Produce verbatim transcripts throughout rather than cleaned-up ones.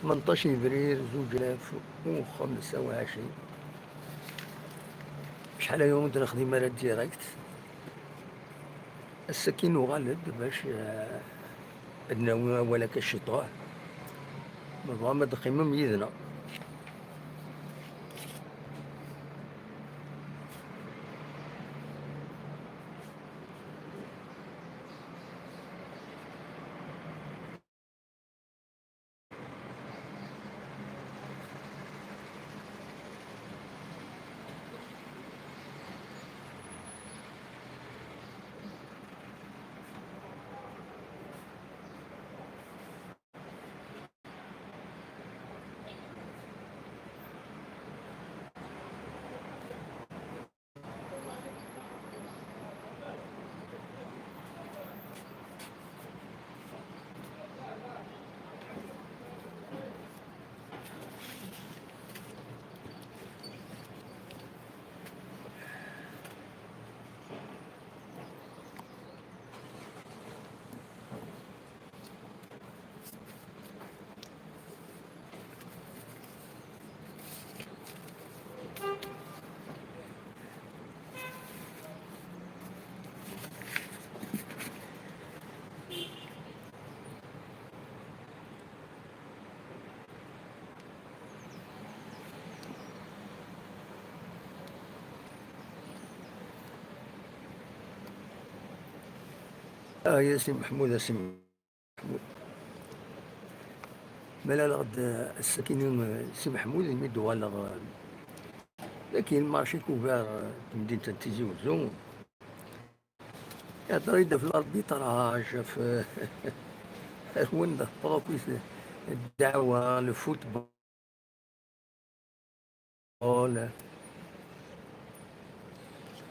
Tmenṭac yebrir zuǧ alaf u xemsa u ɛecrin. Acḥal aya ur d-nexdim ara direct. Ass-agi nuɣal-d bac, eh, ad nawi awal akka ciṭuḥ. Ma tebɣam ad d-teqqimem yid-neɣ. Ah, ya Si Meḥmud, a Si Meḥmud. Malaleɣ-d, eh, ass-akini, eh, Si Meḥmud, imi d-uɣaleɣ, eh, dagi lmarché couvert, eh, n temdint n Tizi Uzzu. Ihedder-iyi-d ɣef l'arbitrage, ɣef, eh, rwin-d ɣef produit, ddeɛwa, le football. Ul-,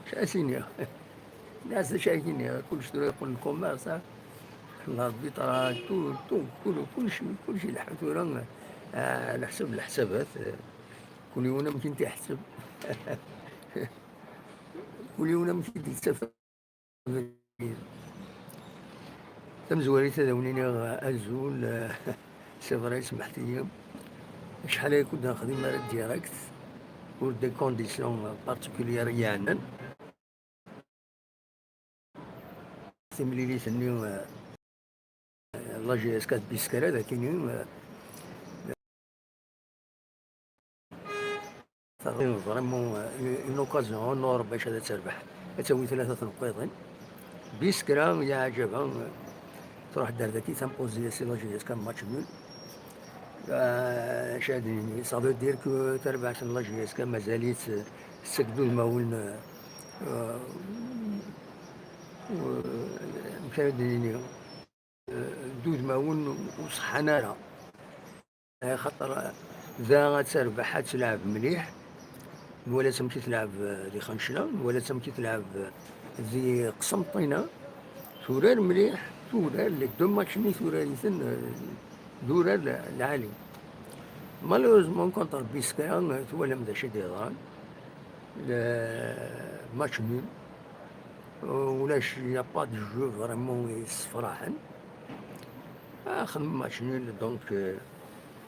acu ara s-iniɣ? Nniɣ-as d acu ara k-iniɣ, kullec tura yeqqel n commerce, ah. L'arbitrage, tout, tout, kul-, kullec, kullec ileḥḥu tura, ah, leḥsab, leḥsabat, eh, kul yiwen amek i t-iḥseb. Kul yiwen amek i d-yettaf. Tamezwarut ad awen-iniɣ azul, c'est vrai, semmḥet-iyi. Acḥal aya ur d-nexdim ara direct, ur des conditions particulières yeɛnan. Timlilit-nni, eh, la J S K d Biskra, d akini, eh, Terɣi vraiment, euh, une occasion en or bac ad terbeḥ. Ad tawi tlata tneqqiḍin. Biskra, ya ɛǧaba, euh, truḥ-d ar daki, tampozi-as i la J S K match nul. Euh, acu ad nini, ça veut dire que tarbaɛt n la J S K mazal-itt, euh, seg d udmawen, euh, euh, euh, amek ara d-nini, euh, d udmawen ur ṣeḥḥan ara. Axaṭer da ad terbeḥ, ad telɛeb mliḥ. Nwala-tt amek i telɛeb, eh, di Xancla, nwala-tt amek i telɛeb, eh, di Qsenṭina. Turar mliḥ, turar, les deux matchs-nni turar-iten, eh, d urar l-, lɛali. Malheureusement, contre Biskra, eh, twalam d acu i d-yeḍran. Le match nul. Ulac, il y a pas de jeu vraiment yessefraḥen. Ah, xedmen match nul, donc, euh,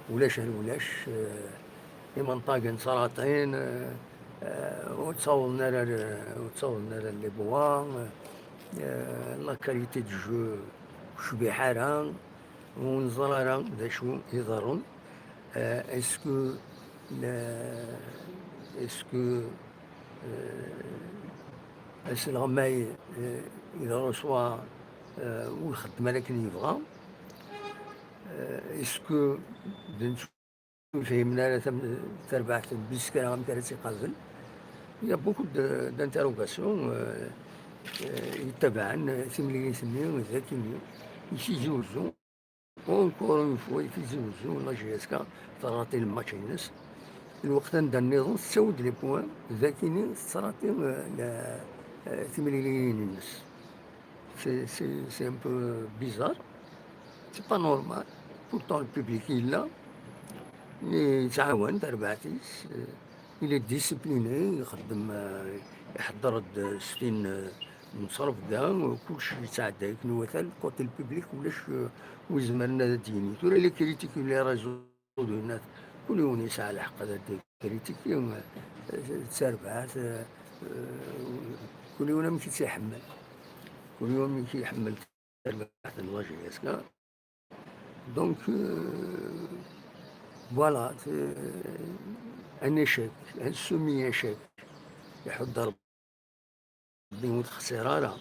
ulac ar ulac, euh, imenṭagen ttṛaṭin, euh, euh, ur ttawḍen ara, ur ttawḍen ara les points, euh, la qualité de jeu ur tecbiḥ ara, ur neẓri ara d acu iḍerrun. Euh, est-ce que le, est-ce que, euh, aselɣmay, euh, il reçoit, euh, ur ixeddem ara akken yebɣa? Euh, est-ce que d netta ur fhimen ara tam-, tarbaɛt n Biskra amek ara tt-iqabel? Il y a beaucoup de, d'interrogations, euh, euh, yettabaɛen timlilit-nni d akini i Tizi Uzzu. Encore une fois, i Tizi Uzzu, la J S K terraṭi lmatch-ines. Lweqt anda nniḍen tettawi-d les points, d akini tettṛaṭi, euh, la, euh, timliliyin-ines. C'est, c'est, c'est un peu bizarre. C'est pas normal. Pourtant, le public est là. Yettɛawan tarbaɛt-is. Euh, il est discipliné, ixeddem, euh, iḥeddṛ-d s tin, euh, n ttrebga, kullec yettɛedday akken iwata, côté le public ulac, euh, wi izemren ad d-yini. Tura les critiques, les réseaux d winat, kul yiwen yesɛa lḥeqq ad d-kritiki, eh, d tarbaɛt, eh, eh, kul yiwen amek i tt-iḥemmel. Kul yiwen amek iḥemmel tarbaɛt n la J S K. Donc, euh, voilà, c'est un échec, un semi-échec. Iḥudd Rebbi ur texsir ara.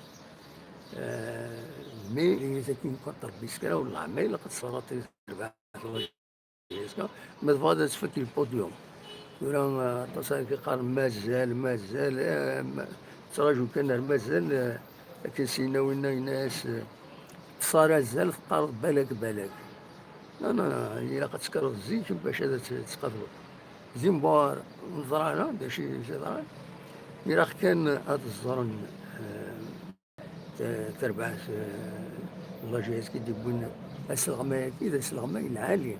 Euh, mais, il est une contre Rebbi s kra, والله ma ilaq ad tesraḍ tarbaɛt n la J S K. Iska, ma tebɣiḍ ad tfak le podium. Tura, eh, aṭas ara k-iqqaren mazal, mazal, eh, ma-, ttraǧu kan ar mazal, eh, akken s-yenna winna, yenna-as, eh, ṭṭes ar azal, teqqareḍ balak, balak. Non, non, non, ilaq ad tekkreḍ zik bac ad tt-, tettqableḍ. Zimbuar, ur neẓra ara d acu i yeḍran. Ilaq kan ad ẓren, eh, t-, tarbaɛt, eh, n la J S K i d-yewwin aselɣmay-agi, d aselɣmay lɛali.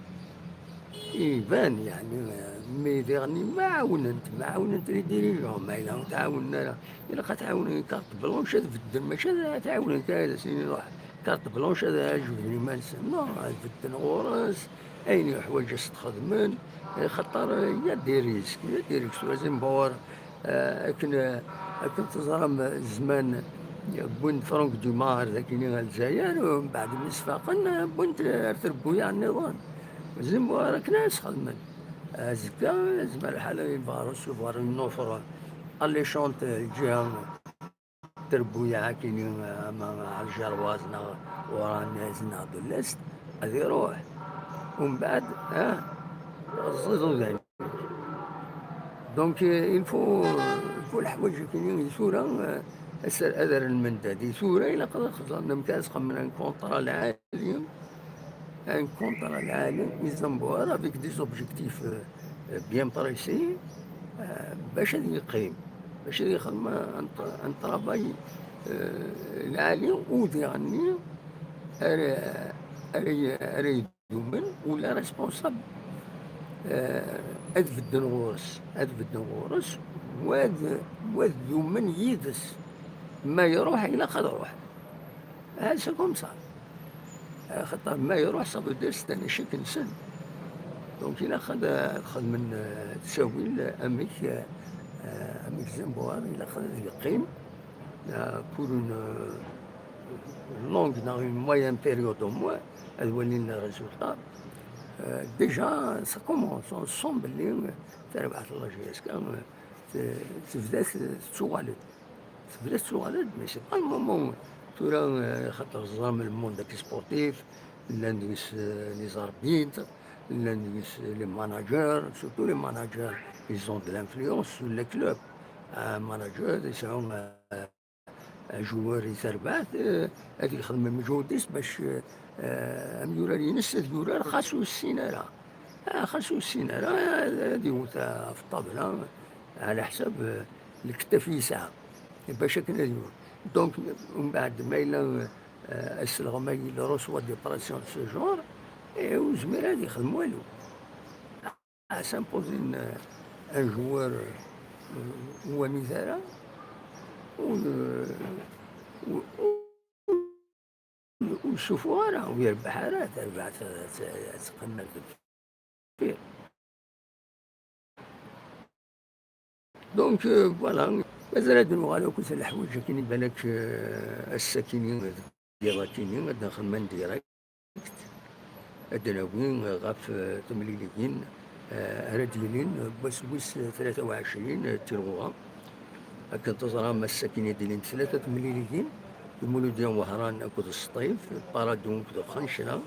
Iban, yeɛni, eh, mi diɣen ma ɛawnent, ma ɛawnent les dirigeants, ma yella ur tɛawnen ara. Ilaq ad tɛawnen carte blanche ad bedden, mačči ad tɛawnen kan ad as-yini ruḥ carte blanche ad jebden iman-nsen. Non, ad bedden ɣur-s, ayen yuḥwaǧ ad s-t-xedmen, eh, xaṭer, eh, il y a des risques, il y a des risques. Troisième bord, Eh, akken, eh, akken teẓram, eh, zzman, eh, wwin Franck Dumas ar dakini ar Lezzayer, eh, mbeɛd mi sfaqen, eh, wwin-t, eh, ar trebbuyaɛ nniḍen. Zimbuar akken ara s-xedmen. Azekka, yezmer lḥal ad yebɣa recevoir une offre alléchante, eh, lǧiha n trebbuyaɛ akini, eh, ama Algerwaze neɣ Oranez neɣ de l'Est, ad iruḥ. Umbeɛd, eh, ẓẓiẓ udan. Donc, euh, il faut, il faut leḥwayeǧ akini i tura, euh, ad s-, ad rren lmendad. I tura ilaq ad xedmen, amek ara sxedmen un contrat lɛali, un contrat lɛali, Zimbuar, avec des objectifs, euh, euh, bien précis, euh, bac ad yeqqim, bac ad yexdem un tra-, un travail, euh, lɛali, u diɣenni ara, ara, ara dumen, ula responsable, euh, ad bedden ɣur-s, ad bedden ɣur-s, wad, wad dumen yid-s. Ma iruḥ, ilaq ad ruḥ. Ah, c'est comme ça. Axaṭer ma iruḥ, ça veut dire c'est un échec-nsen. Donc, ilaq ad, ad xedmen, euh, ttawil, amek, euh, amek Zimbuar, ilaq ad yeqqim, euh, pour une, euh, longue, neɣ une moyenne période au moins, ad walin le résultat. Euh, déjà, ça commence, on sent belli, euh, tarbaɛt n la J S K, euh, t-, tebda t-, tettuɣal-d. Tebda tettuɣal-d, mais c'est pas le moment. Tura, euh, xaṭer teẓram le monde sportif, llan deg-s, euh, les arbitres, llan deg-s les managers, surtout les managers, ils ont de l'influence sur les clubs. Un manager, yesɛu, euh, ajewwar i terbaɛt, eh, ad yexdem lmeǧhud-is bac, eh, amyurar-ines ad yurar xas ur yessin ara. Ah, xas ur yessin ara, ad, ad iwet ɣef ṭṭabla, ɛla ḥsab, eh, lektaf yesɛa, bac akken ad yurar. Donc, umbeɛd, ma yella, eh, aselɣmay il reçoit des pressions de ce genre, eh, ur yezmir ad yexdem walu. Ah, s'imposer un, un joueur, euh, ur wanit ara, ur, ur, ur, ur yessufuɣ ara, ur yerbeḥ ara, tarbaɛt ad, ad, ad teqqim ar deffir. Donc, euh, voilà, mazal ad nuɣal akk s leḥwayeǧ akkin i balak, euh, ass-akini, deg yiḍ akini, ad nexdem en direct. Ad d-nawi ɣef, eh, temliligin, eh, ara d-yilin wass wis tlata u ɛecrin, eh, Tilɣuɣa. Akken teẓram, ass-akin i d-ilin tlata temliligin, Lmuludya n Wehran akked Sṭif, Paradou akked Xancra,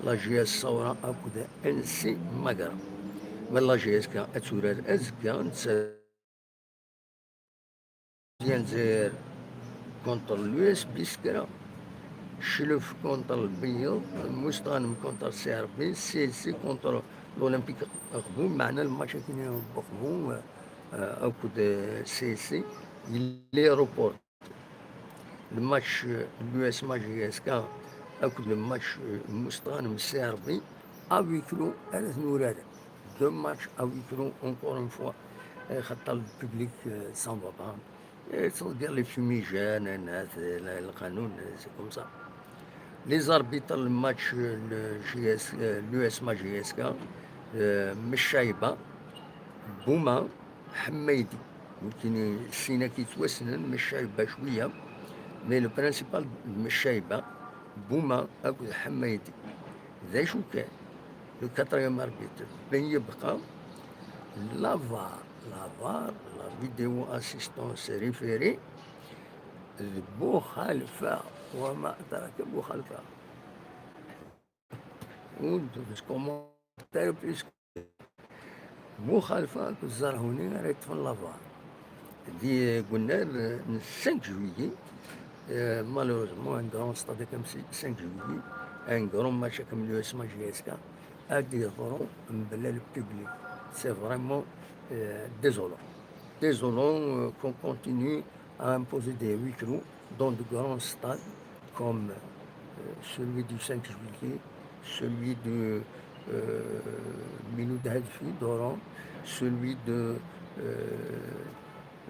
la J S Ṣawra akked N C Magra. Ma la J S K ad turar azekka, netta Lezzayer contre l'U S Biskra, Cclef contre Lbeyyeḍ, Musṭanem contre C R B, C L C contre l'Olympique Aqbu, meɛna lmatch akini n Uqbu, euh, akked, euh, C L C, il est reporté. Lmatch, euh, n l'U S M A J S K akked lmatch, euh, n Musṭanem C R B, à huis clos ara ten-uraren. Deux matchs à huis clos, encore une fois, eh, xaṭer le public, euh, s'en va pas. Eh, c'est-à-dire les fumigènes, eh, la, le canon, eh, c'est comme ça. Les arbitres, le match, euh, le J S, euh, l'U S M A J S K, Mecayba, Buma, Ḥmaydi. Nekkini sin-agi yettwassnen, Mecayba cwiya, mais le principal d Mecayba, Buma akked Ḥmaydi. D acu kan, le quatrième arbitre, ben yebqa la var, la var, la vidéo assistance référée, d Buxalfa, وما أدراك ما Buxalfa. Ur d-commentaire plus que Buxalfa akked Zerhuni ara yeṭṭfen la var. Di, deg unnar n cinq juillet, euh, malheureusement, un grand stade comme cinq juillet, un grand match comme l'U S M J S K, ad yeḍru mebla le public. C'est vraiment, euh, désolant. Désolant, euh, qu'on continue à imposer des huis clos dans de grands stades comme, euh, celui du cinq juillet, celui de, euh, Miloud Hadfi d'Oran, celui de, euh,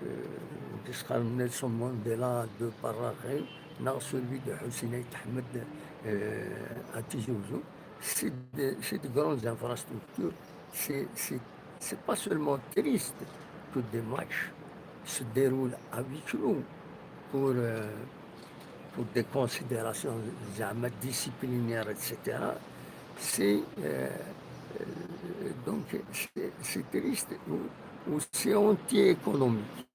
euh, Nelson Mandela de Paraguay, non, celui de Hussein Ait Ahmed, euh, à Tizi Ouzou. C'est de, c'est de grandes infrastructures. C'est, c'est, c'est pas seulement triste que des matchs se déroulent à huis clos pour, euh, pour des considérations, زعما, disciplinaires, et cetera. C'est, euh, euh, donc, c'est, c'est triste ou, ou c'est anti-économique.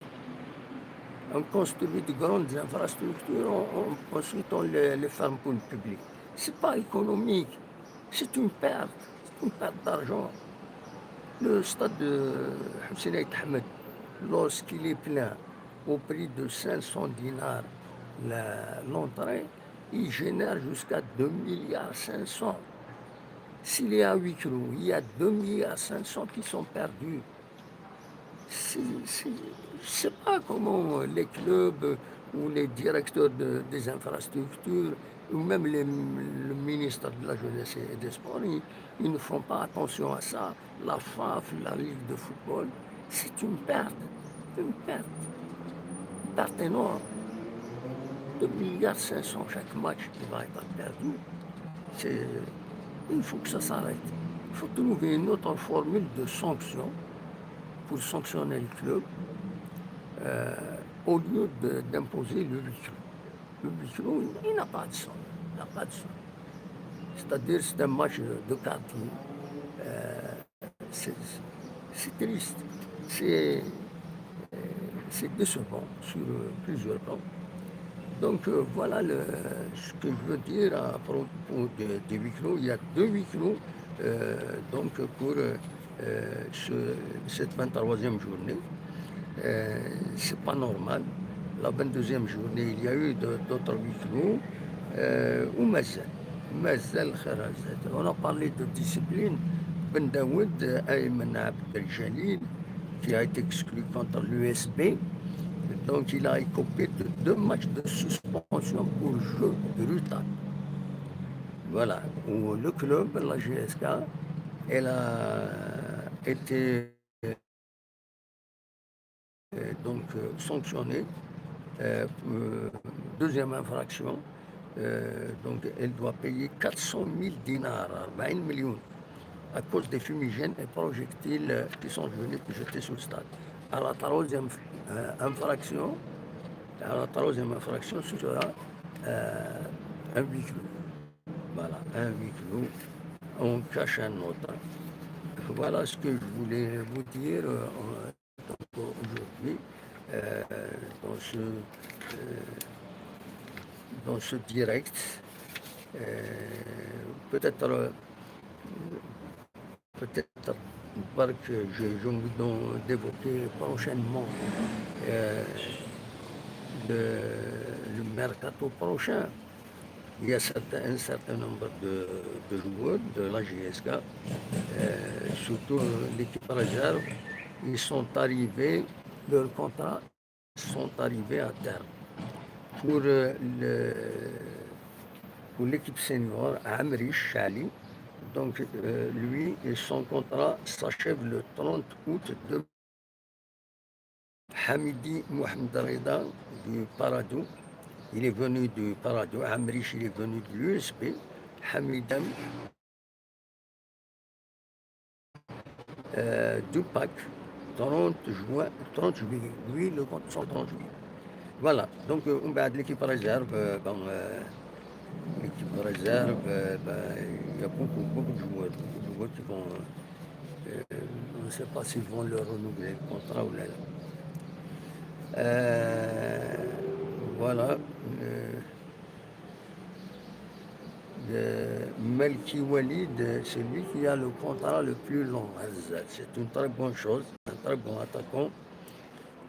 On construit de grandes infrastructures, on, on, ensuite on les, les ferme pour le public. C'est pas économique, c'est une perte, c'est une perte d'argent. Le stade de Hussein Ait Ahmed, lorsqu'il est plein, au prix de cinq cents dinars la, l'entrée, il génère jusqu'à deux milliards cinq cents. S'il est à huis clos, il y a deux milliards cinq cents qui sont perdus. C'est, c'est, je sais pas comment les clubs ou les directeurs de, des infrastructures ou même les, le ministre de la Jeunesse et des Sports, ils, ils ne font pas attention à ça. La faf, la Ligue de football, c'est une perte, une perte, une perte énorme. Deux milliards cinq cents chaque match qui va être perdu, c'est, il faut que ça s'arrête. Il faut trouver une autre formule de sanction pour sanctionner le club, euh, au lieu de, d'imposer le huis clos. Le huis clos, il, il n'a pas de sens. Il n'a pas de sens. C'est-à-dire, c'est un match de quartier. Euh, c'est, c'est triste. C'est, euh, c'est décevant sur, euh, plusieurs plans. Donc, euh, voilà le, ce que je veux dire à propos de, des huis clos. Il y a deux huis clos, euh, donc pour, euh, euh, ce, cette vingt-troisième journée. Euh, c'est pas normal. La vingt-deuxième journée, il y a eu de, d'autres huis clos. Euh, ومازال، مازال خير هزات. On a parlé de discipline. Ben Daoud, euh, Ayman Abdel Jalil, qui a été exclu contre l'U S B. Donc, il a écopé de deux matchs de suspension pour jeu brutal. Voilà. Où le club, la J S K, elle a été, euh, donc, euh, sanctionnée. Euh, euh, deuxième infraction. Euh, donc, elle doit payer quatre cent mille dinars, أربعين مليون, à cause des fumigènes et projectiles, euh, qui sont venus jeter sur le stade. À la troisième, euh, infraction, à la troisième infraction, ce sera, euh, un huis clos. Voilà, un huis clos. On cache un autre. Voilà ce que je voulais vous dire, euh, donc, aujourd'hui, euh, dans ce, euh, dans ce direct. Euh, peut-être, euh, peut-être, parce que je, j'ai envie d'en, d'évoquer prochainement, euh, le, le mercato prochain. Il y a certains, un certain nombre de, de joueurs de la J S K, euh, surtout, euh, l'équipe réserve, ils sont arrivés, leurs contrats sont arrivés à terme. Pour, euh, le, pour l'équipe senior, Amrish Ali, donc, euh, lui, son contrat s'achève le trente août deux mille. Hamidi Mohamed Rida du Paradou, il est venu du Paradou. Amrish, il est venu de l'U S B. Hamidam euh, deux packs, trente juin, trente juillet. Oui, le contrat, trente juillet. Voilà. Donc, euh, on va l'équipe réserve, euh, bon, euh, l'équipe réserve, euh, ben, il y a beaucoup, beaucoup de joueurs, beaucoup de joueurs qui vont, euh, euh, on ne sait pas s'ils vont leur renouveler le contrat ou là. Euh, voilà. Euh, de Melki Walid, c'est lui qui a le contrat le plus long à Azad. C'est une très bonne chose, un très bon attaquant.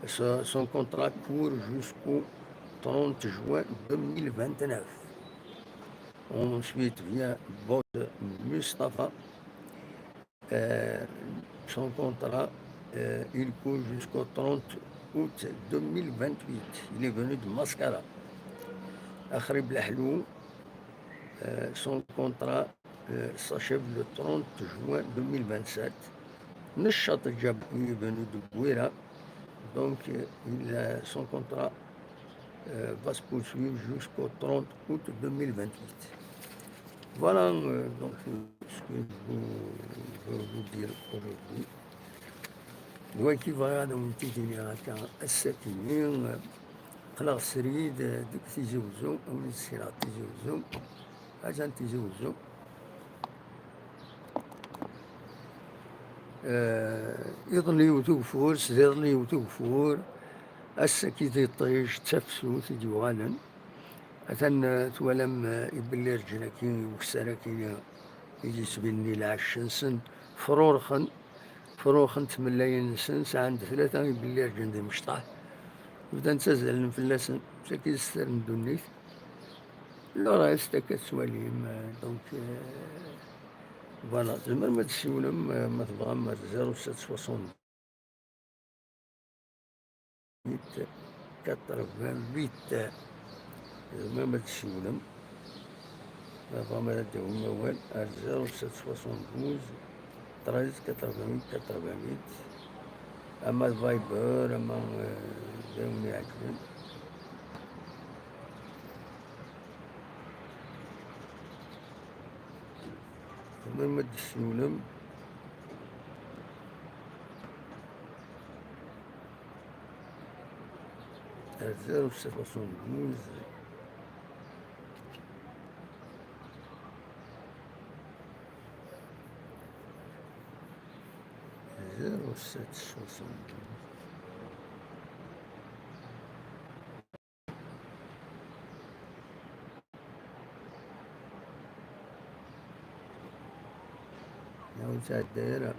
Son, son contrat court jusqu'au trente juin deux mille vingt-neuf. Ensuite vient Bod Mustafa. Euh, son contrat, euh, il court jusqu'au trente août deux mille vingt-huit. Il est venu de Mascara. Akhri Blahlou, euh, son contrat, euh, s'achève le trente juin deux mille vingt-sept. Nechot Djab, il est venu de Bouira. Donc, euh, il, euh, son contrat, euh, va se poursuivre jusqu'au trente août deux mille vingt-huit. Voilà, euh, donc, euh, ce que je veux, je veux vous dire aujourd'hui. Donc, il va donc continuer à faire cette ligne, euh, خلاص سريد، آه، ديك تيزي وزو، أو نسينا تيزي وزو، أجان تيزي وزو. آه، يظل يوتو فور، سدير يوتو فور. Ass-agi d iṭij, d tafsut i d-yuɣalen. Atan, eh, twalam, eh, ibellirǧen-agi, iweksan-agi, eh, i d-yettbinen i lɛecc-nsen, frurxen, frurxen tmellayin-nsen, sɛan-d tlata ibellirǧen d imecṭaḥ. Bdan ttazzalen fell-asen, saki d sser n ddunit. Le reste, akka tettwalim, eh, donc, eh, voilà, tzemrem ad tessiwlem, eh, ma tebɣam, ar zéro sept soixante-dix-huit quatre-vingt-huit. Tzemrem ad tessiwlem. Ma tebɣam ad d-tawim awal, ar zéro sept soixante-douze treize quatre-vingt-huit quatre-vingt-huit. Ama d Viber, ama, eh, d ayen iɛeǧben. Tzemrem ad d-tessiwlem. Ar zéro sept soixante-douze, zéro sept soixante-douze. Ur ttɛeddi ara.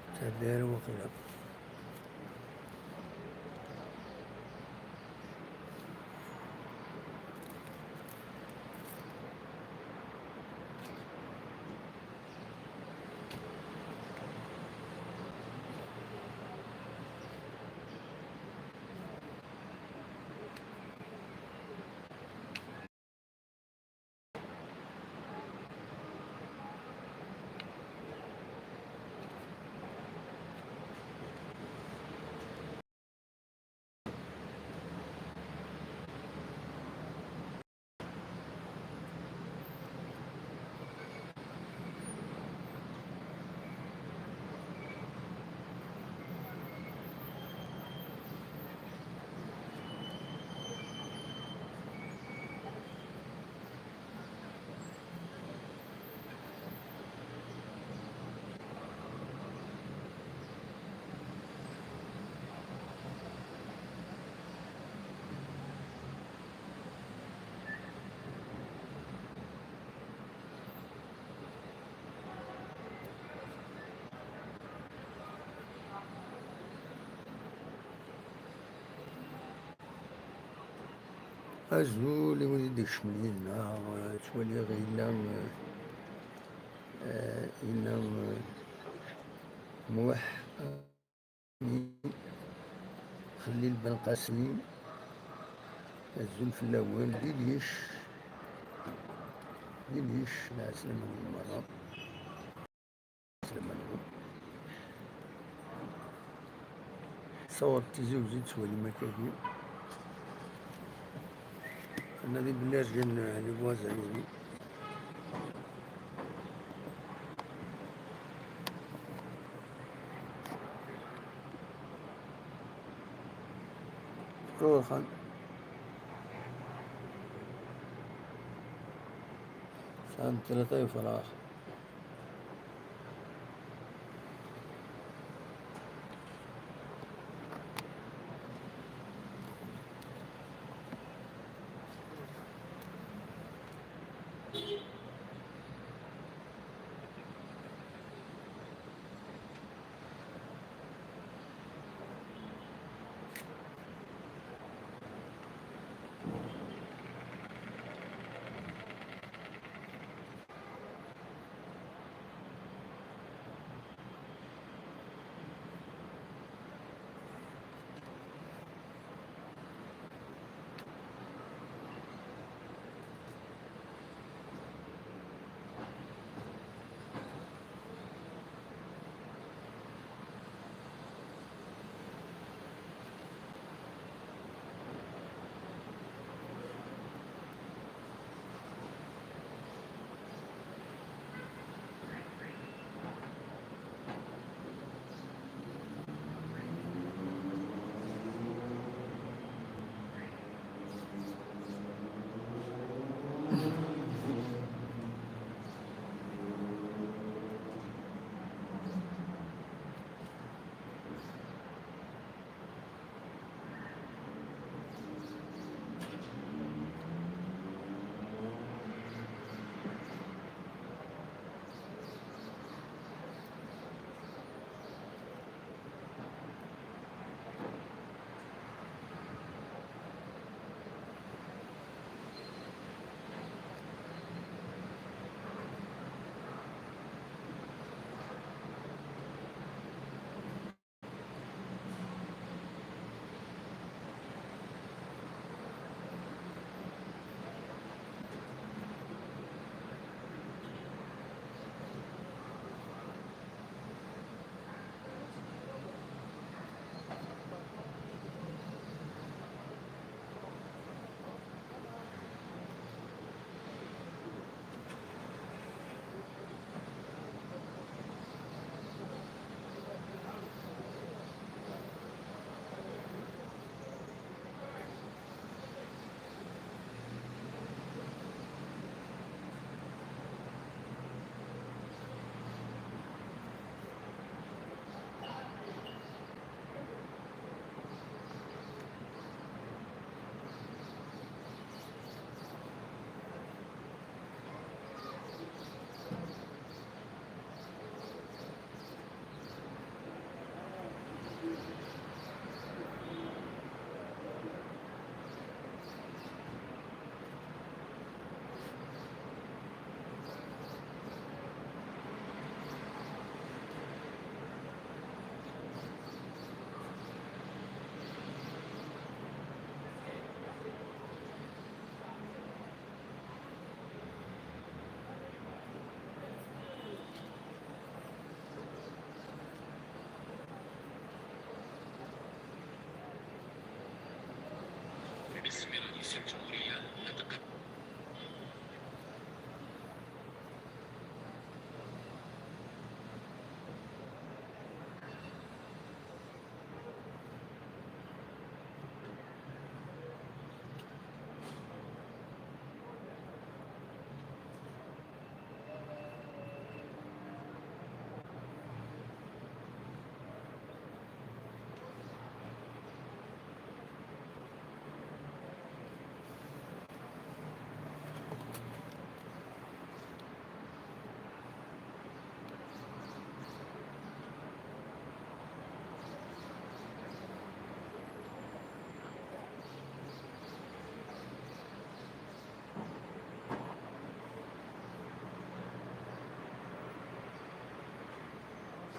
Ur ttɛeddi ara waqila. Azul i wid i d-ikecmen yid-neɣ, eh, ttwaliɣ yella, eh, eh, yella, eh, Muḥ, eh, Xellil Ben Qasem, azul fell-awen, Lilic, Lilic, lɛeslama-nwen merra. Ssawḍet Tizi Wezzu, tettwalim akkagi. Anadi belli ar gen les voisins. Ruḥen. Sɛan tlata yefrax. باسم رئيس الجمهورية نطق.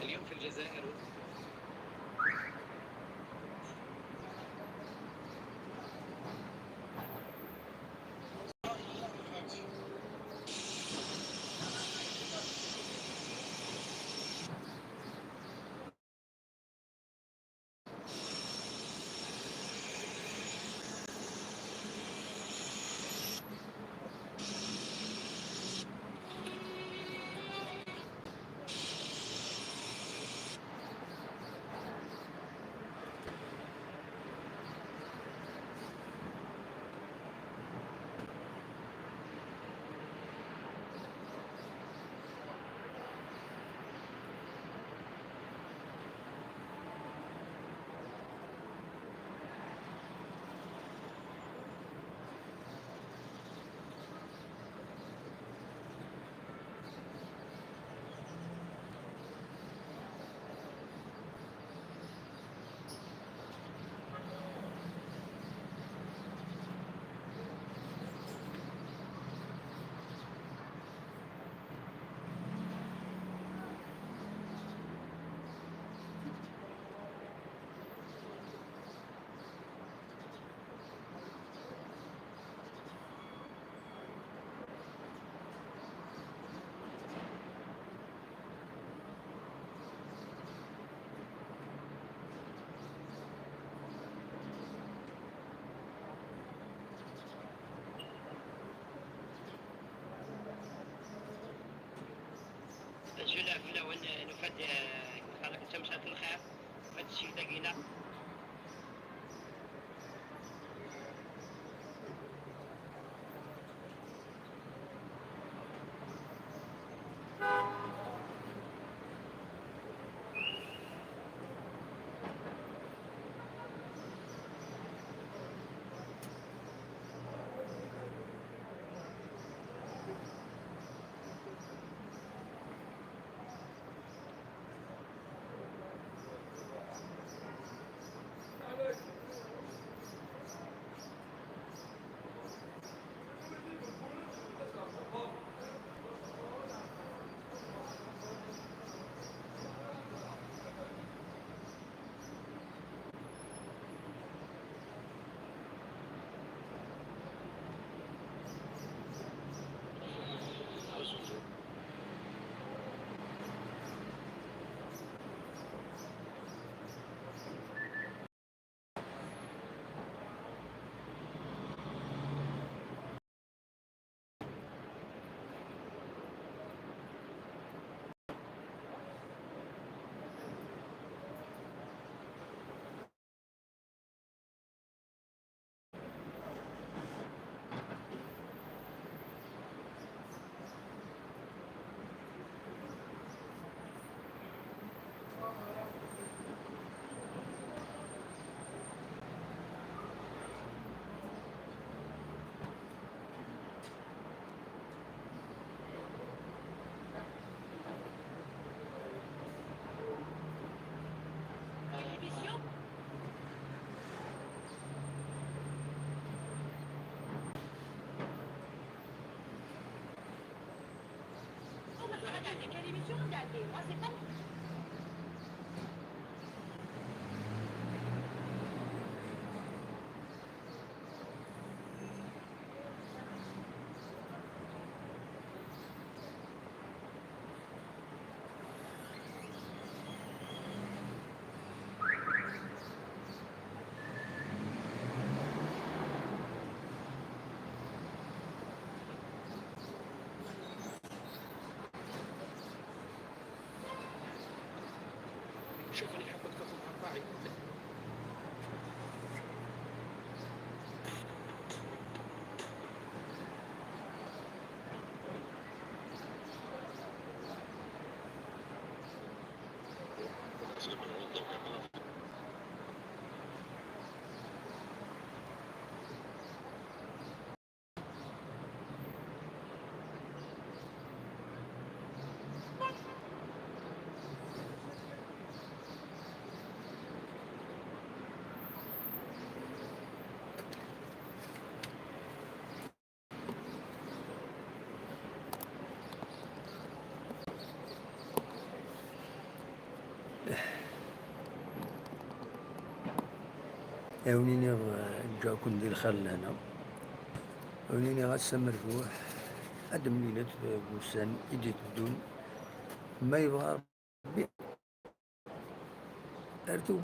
اليوم في الجزائر. Ssegdagina. شوف اللي حبك تاخذ أربعة. Awen-iniɣ, eh, ǧǧaɣ-ken di lxir lehna. Awen-iniɣ ass amerbuḥ, ad d-mlilet deg wussan i d-iteddun. Ma yebɣa Rebbi, ar tura.